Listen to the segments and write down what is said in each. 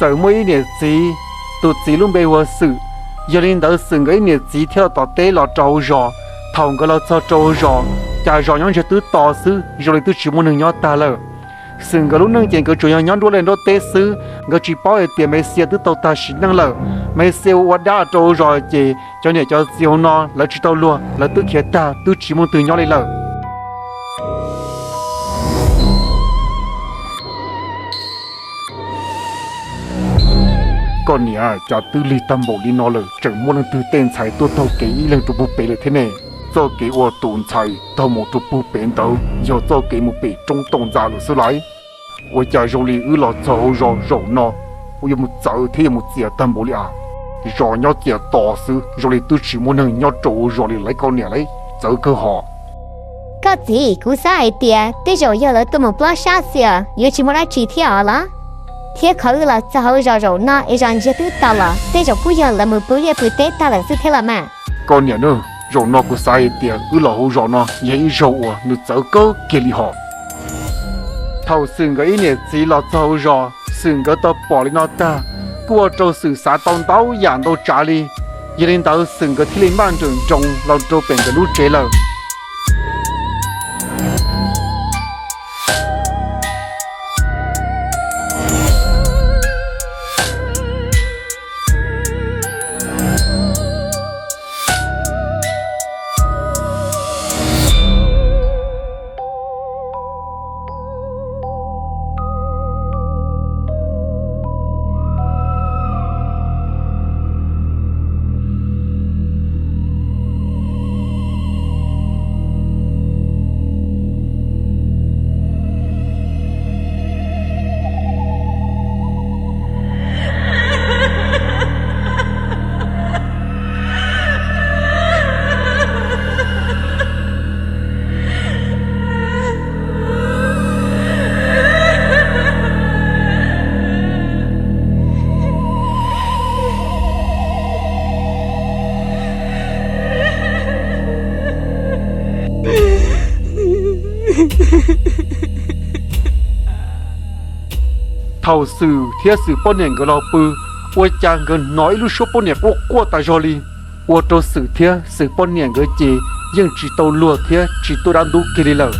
Txawm muaj ib niam txiv, tus txiv lub npe hu ua Xwm. Yog li ntawd Xwm nkawd ib niam txiv thiaj los tom teb los rau hauv zos. Thaum nkawd los txog rau hauv zos, cas zos nyob ntsiag twb to xwb, zoo li twb tsis muaj neeg nyob tag lawm. Xwm nkawd lub neej ces nkawd tsuas yog nyob nruab liaj nruab teb xwb, nkawd tsis paub hais tias Maiv Xia twb tau tag sim neej lawm. Maiv Xia ua ua dab rau hauv zos ces cov niam cov txiv hauv no lawv tsis tau luag, lawv twb khiav tag twb tsis muaj twg nyob li lawm. Koj niam, cas twb lig tag npaum li no lawm tseem muaj leej twg tej ntxhais tuaj taug kev ib leeg rau puag pem lawm thiab ne? Txoj kev uas tus ntxhais taug mus rau puag pem ntawd yog txoj kev mus pem roob Tooj Ntxa lawm xwb lauj. Ua cas zoo li wb los txog hauv zos zaum no, ua yuav mus txawv thiab yuav mus txias tag npaum li as? Zos nyob txias to xwb, zoo li twb tsis muaj neeg nyob rau hauv zos li lauj koj niam lauj, txawv kawg hos. Koj txiv, kuv xav hais tias tej zaum yog lawv tuaj mus plob sab xwb, yuav tsis muaj dab tsi thiab os los? Thiab qhov wb los txog hauv zos zaum no es zos ntsiag twb to los, tej zaum kuj yog lawv mus pw liaj pw teb tag lawm xwb thiab los mas. Koj niam na, zaum no kuv xav hais tias wb los hauv zos no yog ib zaug uas nws txawv kawg kiag li hos. Thaum Xwm nkawd ib niam txiv los txog hauv zos, Xwm nkawd tau pom li no tag, kuj ua rau Xwm xav tau ntau yam ntau tsav li. Yog li ntawd Xwm nkawd thiaj li maj nrawm nroos los rau pem nkawd lub tsev lawm. Thaum Xwm thiab Xwm poj niam nkawd los pw, ua cas nkawd hnov ib lub suab poj niam quaj quaj tas zog li. Ua rau Xwm thiab Xwm poj niam nkawd ces yeej tsis tau luag thiab tsis tuaj dab ntub kiag li lawm.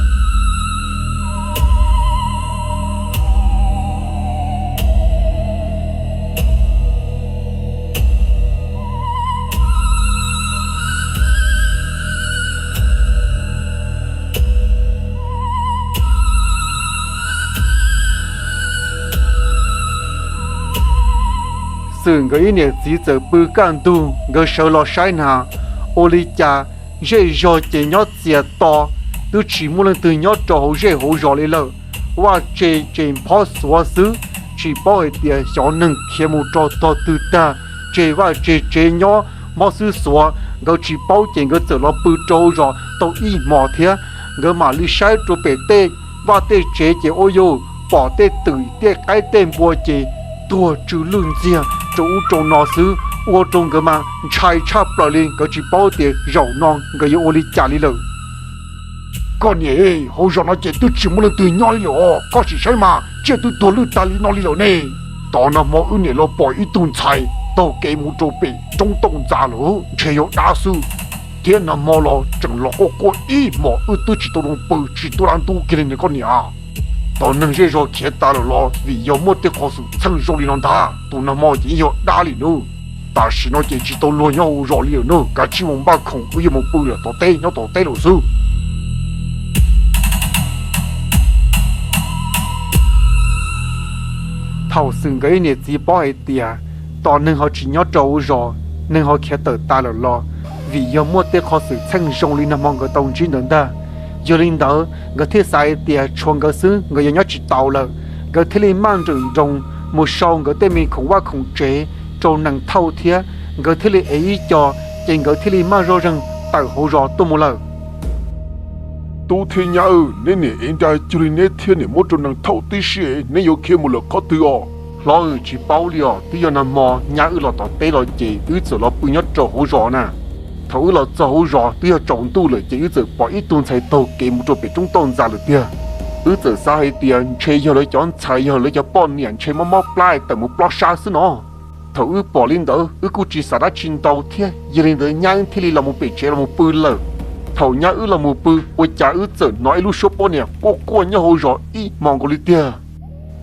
Xwm nkawd ib niam txiv txawm pw kaj ntug, nkawd sawv los saib na, ua li cas zej zog ces nyob txias to, twb tsis muaj leej twg nyob rau hauv zej hauv zos li lawm. Vaj tse ces nphob xuav xwb, tsis paub hais tias xyov neeg khiav mus rau tog twg tag, tseg vaj tseg tsev nyob mob xwb xuav. Nkawd tsis paub ces nkawd txawm los pw rau hauv zos tau ib hmos thiab. Nkawd mam li saib rau pem tej vaj tej tsev ces ua cas pom tej twm tej qaib tej npua ces tuag tsw lwj ntxiag rau ub rau no xwb, ua rau nkawd mas ntshai tshaj plaws li, nkawd tsis paub tias zaum no nkawd yuav ua li cas li lawm. Koj niam, hauv zos no ces twb tsis muaj leej twg nyob li lawm os, koj sim saib mas, tsiaj twb tuag lwj tas li no li lawm ne. Tos nag hmo wb niam los pom ib tug ntxhais taug kev mus rau pem roob Tooj Ntxa lawm, ntshe yog dab xwb. Thiab nag hmo los tseem los quaj quaj ib hmos, wb twb tsis tau zoo pw tsis tuaj dab ntub kiag li ne koj niam. Tos neeg zej zog khiav tas lawm los vim yog muaj tej qhov xwm txheej zoo li no ntag, tus nag hmo ces yeej yog dab li nawb. Tam sim no ces tsis tau luag nyob hauv zos li lawm nawb, kav tsij mus npaj khoom wb yuav mus pw lawm tom teb, nyob tom teb lawm xwb. Thaum Xwm nkawd ib niam txiv paub hais tias tos neeg ho tsis nyob rau hauv zos, neeg ho khiav tawm tas lawm los vim yog muaj tej qhov xwm txheej zoo li nag hmo nkawd tau ntsib ntawd ntag. Yog li ntawd nkawd thiaj xav hais tias tshuav nkawd xwb nkawd yuav nyob tsis tau lawm. Nkawd thiaj li maj nrawm nroos mus sau nkawd tej me khoom vaj khoom tsev rau nees thauj thiab, nkawd thiaj li ev ib co, ces nkawd thiaj li maj zoj zeeg tawm hauv zos tuaj mus lawm. Tub thiab nyab, neb niam ev nra cuag li neb thiab niam muab rau nees thauj tib si, neb yuav khiav mus lawm qhov twg os? Hlob, tsis paub li os, twb yog nag hmo nyab wb los tom teb los ces wb txawm los pw nyob rau hauv zos na. Thaum wb los txog hauv zos twb yog tsaus ntuj lawm ces wb txawm pom ib tug ntxhais taug kev mus rau pem roob Tooj Ntxa lawm tiag. Wb txawm xav hais tias ntshe yog lawv cov ntxhais, yog lawv cov poj niam ntshe mob mob plab tawm mus plob sab xwb no. Thaum wb pom li ntawd wb kuj tsis xav dab tsi ntau thiab, yog li ntawd nyab wb thiaj li los mus pem tsev los mus pw lawm. Thaum nyab wb los mus pw, ua cas wb txawm hnov ib lub suab poj niam quaj quaj nyob hauv zos ib hmos nkaus li tiag.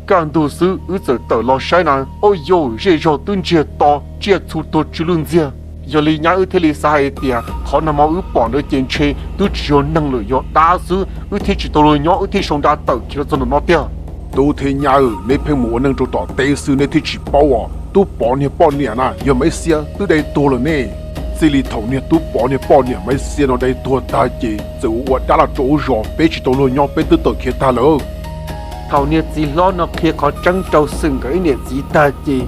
Kaj ntug xwb wb txawm tawm los saib na, ua yog zej zog twb ntsiag to, tsiaj txhu tuag tsw lwj ntxiag. Yog li nyab wb thiaj li xav hais tias qhov nag hmo wb pom ntawd ces ntshe twb tsis yog neeg lawm, yog dab xwb, wb thiaj tsis tau luag nyob, wb thiaj sau nra tawm khiav los txog ntawm no tiag. Tub thiab nyab, neb pheej mus ua neej rau tom teb xwb neb thiaj tsis paub os. Tub Pov niag poj niam na yog Maiv Xia twb dai tuag lawm ne. Txij li thaum niag Tub Pov niag poj niam Maiv Xia no dai tuag tag ces txawm ua ua dab los rau ub zos, peb tsis tau luag nyob, peb twb tawm khiav tag lawm. Thaum niag txiv hlob no qhia qhov tseeb rau Xwm nkawd ib niam txiv tag ces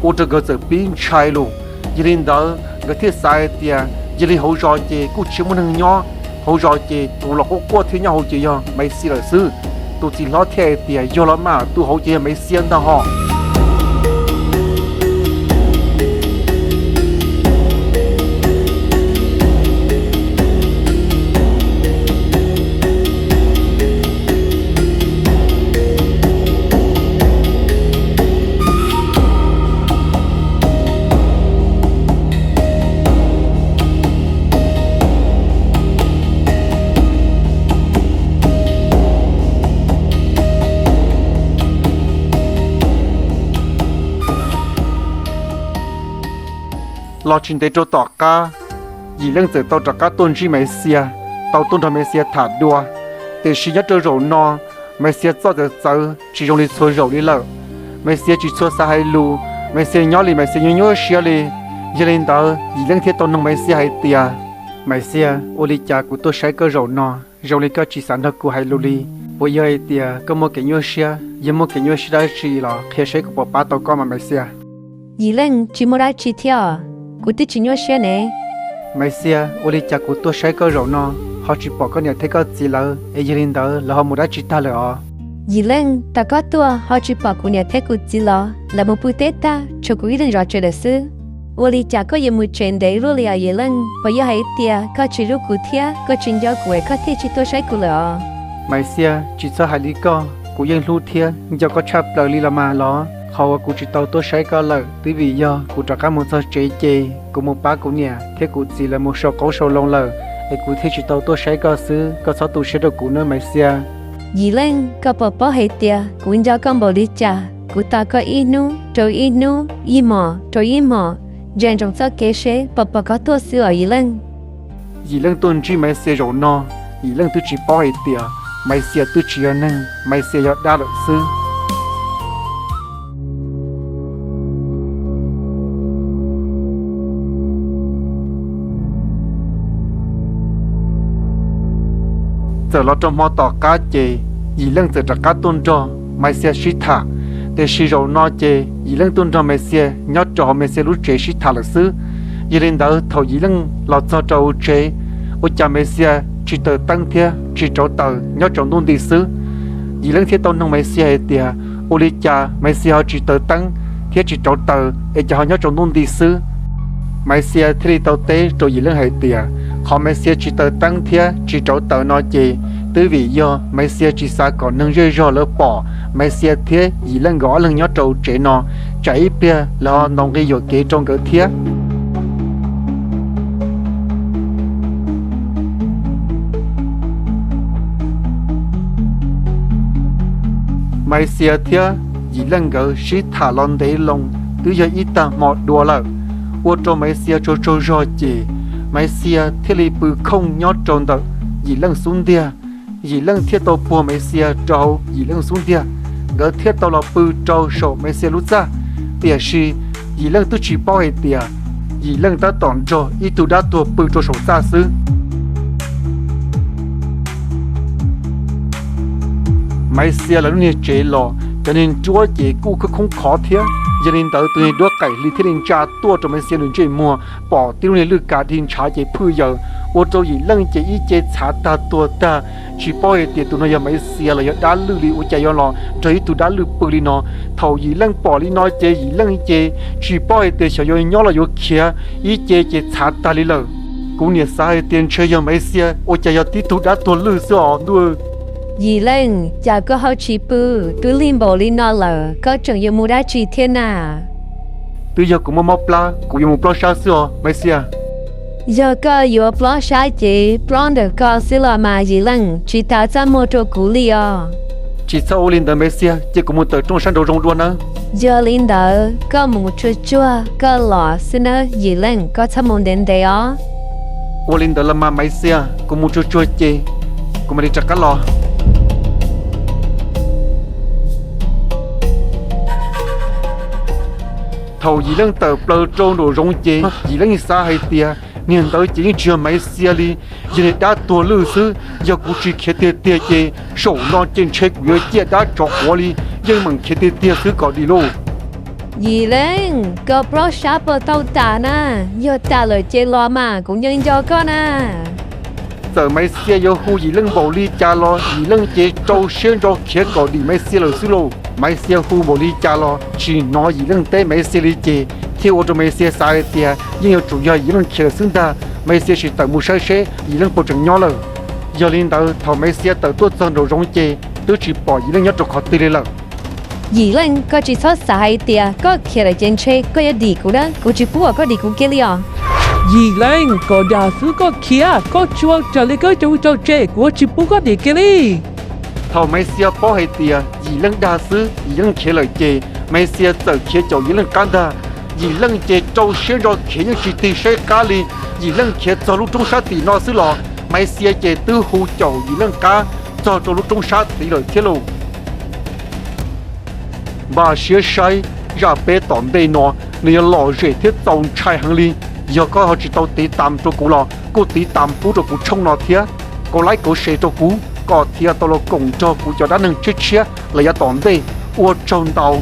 ua rau nkawd txawm pib ntshai lus. Yog li ntawd nkawd thiaj xav hais tias yog li hauv zos ces kuj tsis muaj neeg nyob, hauv zos ces tus los quaj quaj thiab nyob hauv ces yog Maiv Xia lawm xwb. Tus txiv hlob thiaj hais tias yog los mas, tus hauv ces yog Maiv Xia ntag hos. Los tsis ntev rau tom qab, Yim Leej txawm tau rov qab tuaj ntsib Maiv Xia, tau tuaj nrog Maiv Xia tham dua. Tiam sis nyob rau zaum no, Maiv Xia txoj txawv txawv tsis zoo li txhua zaum li lawm. Maiv Xia tsis txhua xav hais lus, Maiv Xia nyob li Maiv Xia nyuaj nyuaj siab li. Yog li ntawd Yim Leej thiaj tau noog Maiv Xia hais tias, Maiv Xia, ua li cas kuv tuaj saib koj zaum no zoo li koj tsis xav nrog kuv hais lus li? Puas yog hais tias koj muaj kev nyuaj siab? Yog muaj kev nyuaj siab dab tsi los qhia saib kuv puas pab tau koj mas Maiv Xia. Yim Leej, tsis muaj dab tsi thiab os, kuv twb tsis nyuaj siab ne. Maiv Xia, ua li cas kuv tuaj saib koj zaum no ho tsis pom koj niam thiab koj txiv lawv, es yog li ntawd lawv ho mus dab tsi tag lawm os? Yim Leej, tas koj tuaj ho tsis pom kuv niam thiab kuv txiv los? Lawv mus pw teb tag, tshuav kuv ib leeg zov tsev lawm xwb. Ua li cas koj yuav mus tsev ntev luaj li os Yim Leej? Puas yog hais tias koj tsis hlub kuv thiab koj tsis nco kuv es koj thiaj tsis tuaj saib kuv lawm os? Maiv Xia, tsis txhob hais li koj, kuv yeej hlub thiab nco koj tshaj plaws li los mas los. Qhov uas kuv tsis tau tuaj saib koj lawm twb vim yog kuv rov qab mus txog tsev ces kuv mus pab kuv niam thiab kuv txiv lawv mus sau qauv sau loo lawm, es kuv thiaj tsis tau tuaj saib koj xwb, koj txhob tu siab rau kuv nawb Maiv Xia. Yim Leej, koj puas paub hais tias kuv nco koj npaum li cas? Kuv tos koj ib hnub rau ib hnub, ib hmos rau ib hmos, ntsia ntsoov txoj kev seb puas pom koj tuaj xwb os Yim Leej. Yim Leej tuaj ntsib Maiv Xia zaum no, Yim Leej twb tsis paub hais tias Maiv Xia twb tsis yog neeg, Maiv Xia yog dab lawm xwb. Txawm los rau hmo tom qab ces Yim Leej txawm rov qab tuaj nrog Maiv Xia sib tham. Tiam sis zaum no ces Yim Leej tuaj nrog Maiv Xia nyob rau hauv Maiv Xia lub tsev sib tham lawm xwb. Yog li ntawd thaum Yim Leej los txog rau hauv tsev, ua cas Maiv Xia tsis taws teeb thiab tsis rauv taws nyob rau ntuj nti xwb. Yim Leej thiaj tau noog Maiv Xia hais tias, ua li cas Maiv Xia ho tsis taws teeb thiab tsis rauv taws es cas ho nyob rau ntuj nti xwb? Maiv Xia thiaj li tau teb rau Yim Leej hais tias, qhov Maiv Xia tsis taws teeb thiab tsis rauv taws no ces twb vim yog Maiv Xia tsis xav kom neeg zej zog lawv pom Maiv Xia thiab Yim Leej nkawd ob leeg nyob rau tsev no, tsam ib pliag lawv ho ntaus nqi yuam kev rau nkawd thiab. Maiv Xia thiab Yim Leej nkawd sib tham los ntev loo twb yog ib tag hmo dua lawm. Ua rau Maiv Xia tsaug tsaug zog ces Maiv Xia thiaj li pw khooj nyob rau ntawm Yim Leej xub ntiag. Yim Leej thiaj tau puag Maiv Xia rau hauv Yim Leej xub ntiag, nkawd thiaj tau los pw rau saum Maiv Xia lub txaj. Tiam sis Yim Leej twb tsis paub hais tias Yim Leej tab tom nrog ib tug dab tuag pw rau saum txaj xwb. Maiv Xia lawv lub niag tsev los cov niag nruab ces kuj khoob khoob khov thiab, yog li ntawd tus niag duab qaim hli thiaj li ntsa tuaj rau Maiv Xia nws ntsej muag, pom tib lub niag lwj kav dhi ntshav ces phwj yaws, ua rau Yim Leej ces ib ce txhav tag tuag tag, tsis paub hais tias tus no yog Maiv Xia los yog dab lwj li, ua cas yuav los nrog ib tug dab lwj pw li no. Thaum Yim Leej pom li no ces Yim Leej ces tsis paub hais tias xyov yuav nyob los yuav khiav, ib ce ces txhav tag li lawm. Kuv niam xav hais tias ntshe yog Maiv Xia, ua cas yog tib tug dab tuag lwj xwb os ntuj. Yim Leej, cas koj ho tsis pw, twb lig npaum li no lawm koj tseem yuav mus dab tsi thiab na? Twb yog kuv muaj mob plab, kuv yuav mus plob sab xwb os Maiv Xia. Yog koj yuav plob sab ces plob ntawm koj xwb los mas Yim Leej, tsis tas txaj muag rau kuv li os. Tsis txhob ua li ntawd Maiv Xia, cia kuv mus tawm rooj sab nraum zoov dua nawb. Yog li ntawd koj mus tsuag tsuag koj los xwb nawb Yim Leej, koj txhob mus ntev ntev os. Ua li ntawd los mas Maiv Xia, kuv mus tsuag tsuag ces kuv mam li rov qab los. Thaum Yim Leej tawm plaws rau nraum zoov ces Yim Leej xav hais tias niag ntawd ces yeej tsis yog Maiv Xia li, yog niag dab tuag lwj xwb. Yog kuv tsis khiav tiag tiag ces saum no ces ntshe kuv yuav ciaj dab tsov quav li, yeej meem khiav tiag tiag xwb kom dim lauj. Yim Leej, koj plob sab puas tau tas na? Yog tas lawm ces los mas kuv nco nco koj na. Txawm Maiv Xia yuav hu Yim Leej npaum li cas los Yim Leej ces rau siab ntso khiav kom dim Maiv Xia lawm xwb lauj. Maiv Xia hu npaum li cas los tsis hnov Yim Leej teb Maiv Xia li ces thiaj ua rau Maiv Xia xav hais tias yeej yuav tsum yog Yim Leej khiav lawm xwb ntag. Maiv Xia sim tawm mus saib seb Yim Leej puas tseem nyob lawm. Yog li ntawd thaum Maiv Xia tawm tuaj txog nraum zoov ces twb tsis pom Yim Leej nyob rau qhov twg li lawm. Yim Leej, koj tsis txhob xav hais tias koj khiav lawm ces ntshe koj yuav dim kuv na, kuv tsis pub kom koj dim kuv kiag li os. Yim Leej, kom dag xwb koj khiav, koj tsuas raws li koj cov hwj coj tseg, kuv tsis pub koj dim kiag li. Thaum Maiv Xia paub hais tias Yim Leej dag xwb, Yim Leej khiav lawm ces Maiv Xia txawm khiav caum Yim Leej qab ntag. Yim Leej ces rau siab ntso khiav yeej tsis tig saib qab li. Yim Leej khiav txog lub roob sab tim no xwb los Maiv Xia ces twb hu caum Yim Leej qab txog rau lub roob sab tid lawm thiab lauj. Npaj siab saib, zaj peb tom ntej no nws yuav lom zem thiab txaus ntshai heev li. Yog koj ho tsis tau tiv tas rau kuv los kuj tiv tas pub rau kuv tshooj no thiab, kov like kov share rau kuv kom thiaj tau los koom nrog kuv cov dab neeg tshiab tshiab los yav tom ntej. Ua tsaug ntau.